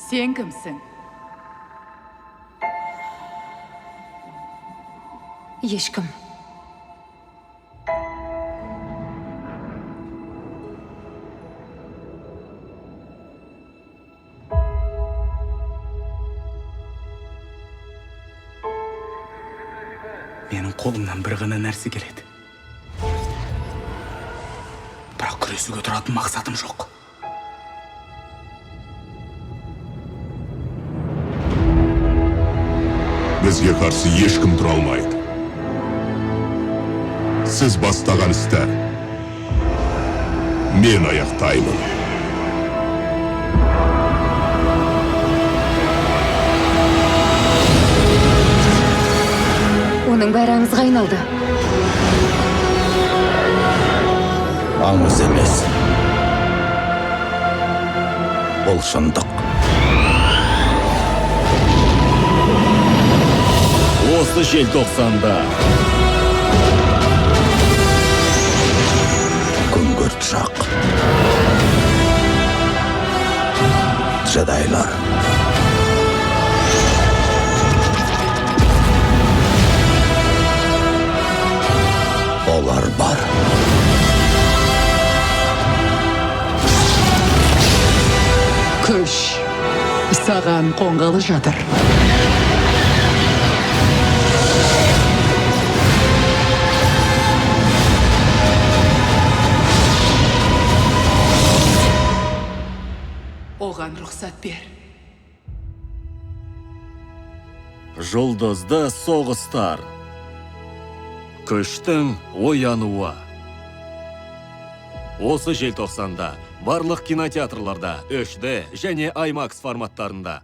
Сен кімсің? Ешкім. Менің қолымнан бір ғана нәрсе келеді. Бірақ күресуге тұратын мақсатым жоқ. Бізге қарсы ешкім тұра алмайды. Сіз бастаған істі мен аяқтаймын. Оның бәрі аңызға айналды. Аңыз емес. Бұл шындық. Осы желтоқсанда. Күңгірт жақ. Джедайлар. Олар бар. Күш саған қонғалы жатыр. Оған рұқсат бер. Жұлдызды соғыстар. Күштің оянуы. Осы желтоқсанда барлық кинотеатрларда 3D және IMAX форматтарында.